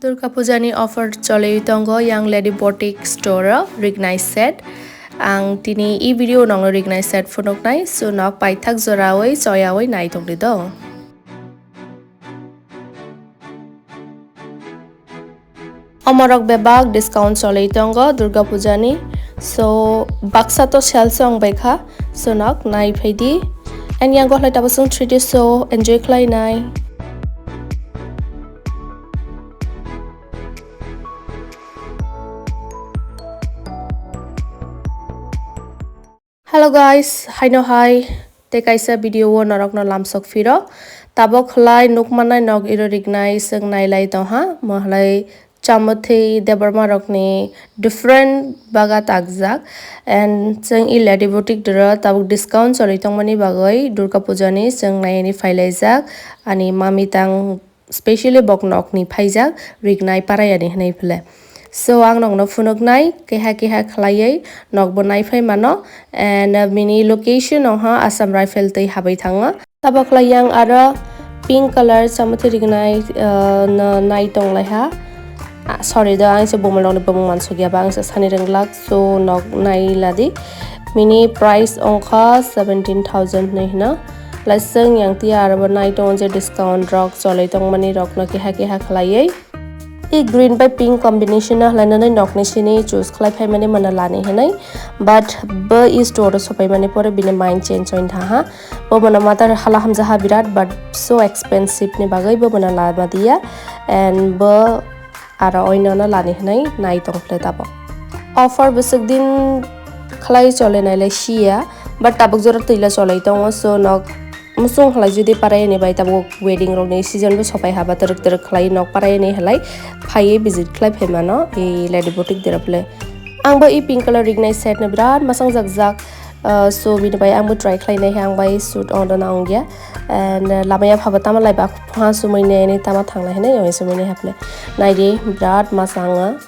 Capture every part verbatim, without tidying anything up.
Durga Puja ni offer choli tongo yang Lady Boutique store o rignai set. Ang tini e video nongno rignai set phunuknai, so nok paithak jorawi choyawi nai tongdi do. Omorok bebak discount choli tongo Durga Puja ni, so baksa to sales ong bai kha, so nok nai phaidi. And yang gohlai tabasung three D show enjoy khlai nai. Hello guys, haino hai, tei kaisa video o norokno lamsok phiro. Tabok khlai nukmanai nok iro rignai swk nailai tongha, mohlai Chamuthi Debbarma rokni different baga takjak. And chwng i Lady Boutique doro tabok discount choli tongmani bagwi Durga Puja ni chwng naiyani phailaijak ani mami tang. Specially bok nokni phaijak rignai parayani hwnwi phile. So ang nokno phunuknai keha keha khlaiwi nokbo naiphai mano, and bini location oha Assam Rifle tei habai thango. Tabok khlai yang aro pink color Chamuthi rignai, ah, no nai tonglaiha. Ah, sorry do, ang se bumung rokni bumung mansukya ba, ang se sani ringlak, so nok nai ladi. Mini price ongkha seventeen thousand hinwi hino. Laseng yang tia aro bo nai tongo je discount rok choloi tongmani rokno keha keha khlaiwi. I green bai pink combination no hwlainani nokni sini choose khlai phaimani mano lani hinwi. But bo i store o sopaimani pore bini mind change oin thaha. Bo mano mata hala hamjaha birat, but so expensive ni bagwi bo mano lama diya. And bo aro oino no lani hinwi nai tong phle tabok. Offer bwswk din khlai chole nailai siya, but tabuk jora twila cholai tongo, so nok musung khlai judi parai ni bai tabuk wedding rok ni season bo sopai haba twrwk twrwk khlai nok parai ni halai phaiwi visit khlai phai mano i Lady Boutique dera phle. Ang bo i pink color rignai set no birat masang jak jak, uh, so bini bai ang bo try khlai nai ang bai suit on rwna ongya, and, uh, lamaya phaba tama lai ba ha sumui ne ni tama thang lai hinwi sumui ne haple. Nai di birat masang o.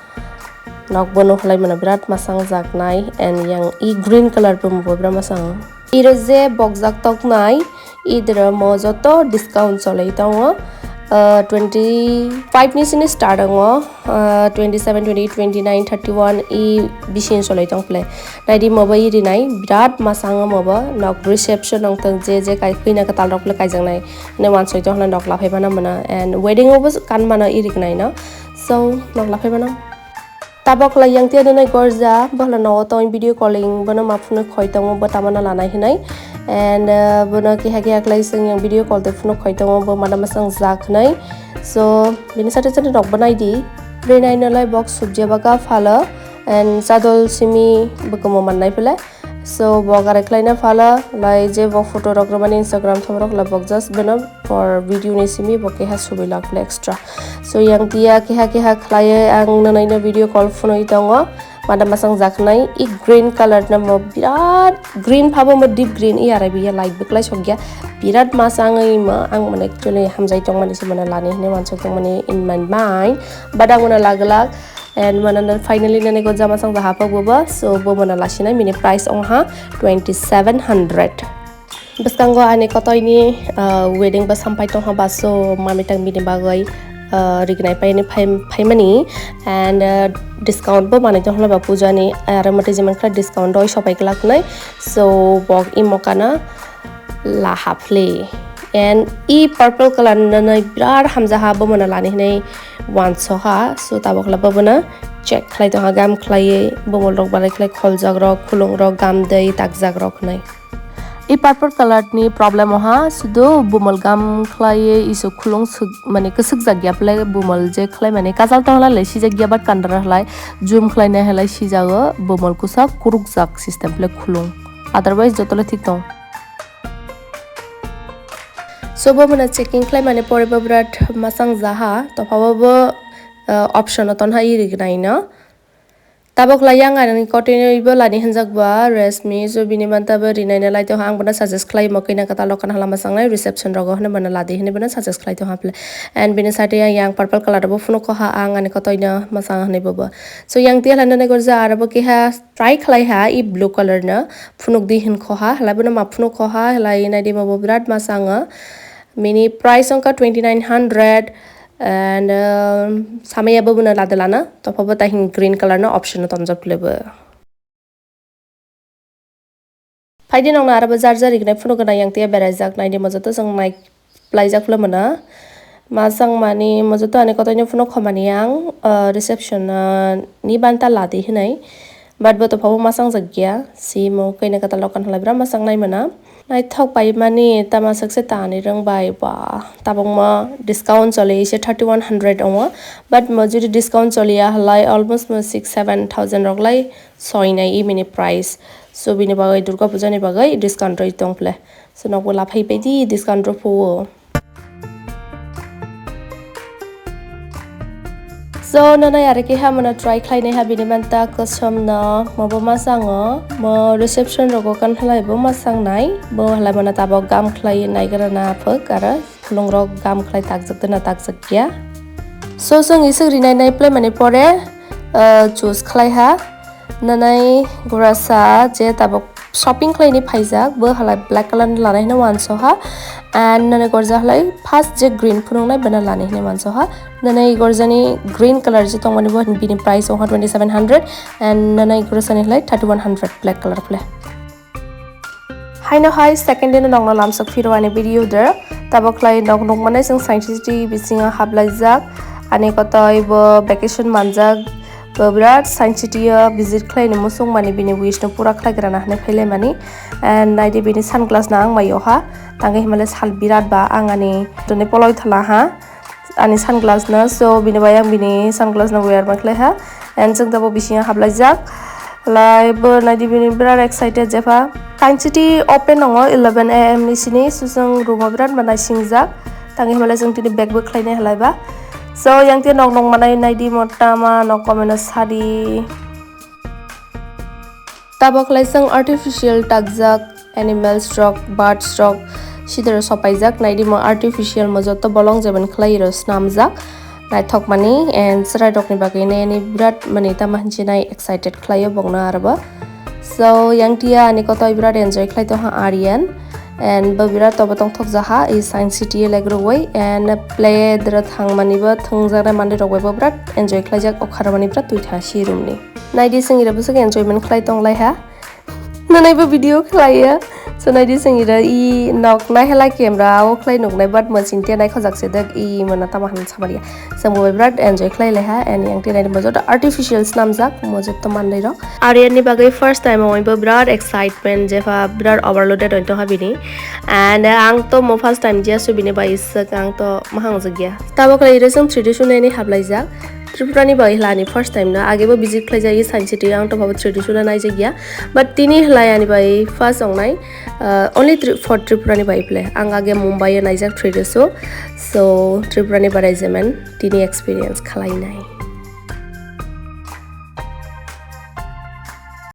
Nok bono khlai mano birat masang jaknai and yang i green color bo bo birat masang. Iro je bokjak toknai idro mo joto discount cholai tongo. Ah, twenty five ni sini start tongo, ah, twenty seven, twenty eight, twenty nine, thirty one i bising cholai tong phle. Naidi mo bo i rinai birat masang mo bo nok reception nong tong je je kai khuina kwtal rok phle kaijaknai. Ne wansoi tong nok laphai bana mano and wedding o bo kan mano i riknai no. So nok laphai bana. Tabok lai yang tia nai gorja, bohla nogo tong video calling, bono ma phone khoi tongo, bo tamana lanai hinai. And, uh, bono keha keha khlai sing yang video call te phone khoi tongo, bo mana masang jak hinai. So, bini sate sate nok banai di. Rinai no lai bok subja baga phala, and chadol simi bo komo mannai pele. So, bo gare khlaina phala, lai je bo photo rok romani Instagram thom rok la bok just beno for video ni simi bo keha subi lak le extra. So, yang tia keha keha khlai ang nanai no video call phunui tongo. Mada masang jaknai i green color no mo birat green phabo mo deep green i arai biya light beklai sokya birat masang i ma ang mane actually hamjai tongmani se mane lani hine wansok tongmani in my mind, but ang mane laglak. And mano finally nani go jama sang jaha pok bo, so bo mano lasinai mini price ong ha twenty seven hundred. Bwskango ani kotoini, ah, wedding bo sampai tong ha ba, so mami tang bini bagwi, ah, rignai paini phai-, phaimani and, ah, discount bo manai tong ha ba puja ni, aro mate jeman kha discount roi sopai glak nai, so bok imo kana la haphle. And i purple color no nai birat hamjaha bo mano lani hinai wansoha. So tabok la bo bono check khlai tongha gam khlaiwi bumul rok balai khlai kholjak rok khulung rok gam dei takjak rok hinai. I purple color ni problem oha sudu bumul gam khlaiwi isu khulung suk mane kwswk jak ya phle bumul je khlai mane kajal tong lai sijak ya but kandra halai zoom khlai nai halai sijago bumul kusa kuruk jak system phle khulung. Otherwise joto le thik tong. So bo mano checking khlai mani pore bo birat masang jaha, topha bo bo, uh, option o tonha i rignai no. Tabok lai yang ani kotinoi bo lani hinjak ba Resmi, so bini manta bo rinai na lai tong ang bono suggest khlai mo kina kata lokana hala masang nai reception rogo hwnwi bono ladi hwnwi bono suggest khlai tong ha phle. And bini side yang purple color bo phunuk kho ha ang ani kotoi no masang hwnwi bo bo. So yang tia lana nai gorja aro bo keha try khlai ha i blue color no phunuk di hin kho ha, halai bono ma phunuk kho ha, halai nai di ma bo birat ma sango. Mini price ongkha twenty nine hundred, And, um, samaya bo bono lade lana, topha bo tahing green color no option no tonjak le bo. Phaidi nokno aro bo jar jar rignai phunuk gwnang yang tiya beraijak naidi mojoto chwng nai plaijak phulai mano. Masang mani mojoto ani kotoino phunuk khomani ang, uh, reception, uh, ni banta ladi hinai. But bo topha bo masang jak ya, si mo kaina katal rok kan halai bra masang nai mano. Naithok pai mani tama sakse tani rwng bai ba tabukma discount choli se thirty one hundred ongo, but mo jodi discount choli ya halai almost mo six seven thousand rok lai soi nai imini price. So bini bagwi Durga Puja ni bagwi discount rwi tong phle. So nokbo laphai pai di discount rw phuo. So, nonai are khe hamano try khlainai ha bini manta kosom no, mo bo masango, mo reception rogo kan halai bo masang nai, bo halai mano tabok gam khlai nai gra na phwk aro khulung rok gam khlai takjak tena takjak ya. So, chwng isik rinai nai plai mani pore, uh, choose khlai ha, nonai gurasa je tabok shopping khlaini phaijak, bo halai black color ni lanai hwnwi uansoha, and nonai gorja halai first je green phunuknai bono lanai hwnwi uansoha. Nonai gorjani green color je tongmani bo bini price ongkha twenty seven hundred, and nonai gorsani halai thirty one hundred black color phle. Haino hai second day no nokno lamsok phiro ani video der, tabok khlai nok nukmanai chwng Science City bisingo hablaijak, ani kotoi bo vacation manjak, Bo birat Science City o visit khlaini muchung mani bini wish no pura khlai grana hinwi phailaimani. And naidi bini sunglass no ang mai oha. Tangwi himale sal birat ba ang ani toni poloi thola ha ani sunglass no. So bini bai ang bini sunglass no wear ma khlai ha. And chwng tabuk bisingo hablaijak. Lai bo naidi bini birat excited jepha. Science City open tongo eleven A M ni sini. So chwng room o birat ma naisingjak. Tangwi himale chwng tini bag bo khlainai halai ba. So, yang tei nok nong manai naidi mo tama nok comment o sadi. Tabok lai chwng artificial takjak animals rok, birds rok, sidero sopaijak naidi mo artificial mo joto bolong jemon khlai ro snamjak. Naithok mani and chwrai rokni bagwi nai ani birat mani tama hinwi nai excited khlaio bokno aro bo. So, yang tia ani kotoi birat enjoy khlai tongha Aryan. And bo birat tobo tongthok jaha, i Science City o leg rwui, and play dra thangmani bo thwngjaknai manwi rok bai bo birat enjoy khlaijak, o kharmani birat twi tha si room ni. Naidi sengwi rok bwswk enjoyment khlai tong lai ha. Nanai bo video khlai ya. So naidi sengwi rok i nok nai hala camera o khlai nuk nai, but mo chini tia nai khojak se dek i mo na tama han samari ya. Chwng bo bai birat enjoy khlai lai ha, and yang twi naidi mo joto artificial snamjak, mo joto manwi rok. Aryan ni bagwi first time ongwi bo birat excitement, jepha birat overloaded oi tongha bini. And ang to mo first time jia su bini bai swk ang to mahang jagya. Tabok lai iro chwng three D show naini hablai jak. Tripura ni bai hlani first time na, age bo visit khlai jagya Science City, ang to babo three D show na nai jagya. But tini hlai ani bai first ongnai, uh, only tri-, for Tripura ni bai ple. Ang age Mumbai o naijak three D show. So, Tripura ni barai jemen tini experience khlai nai.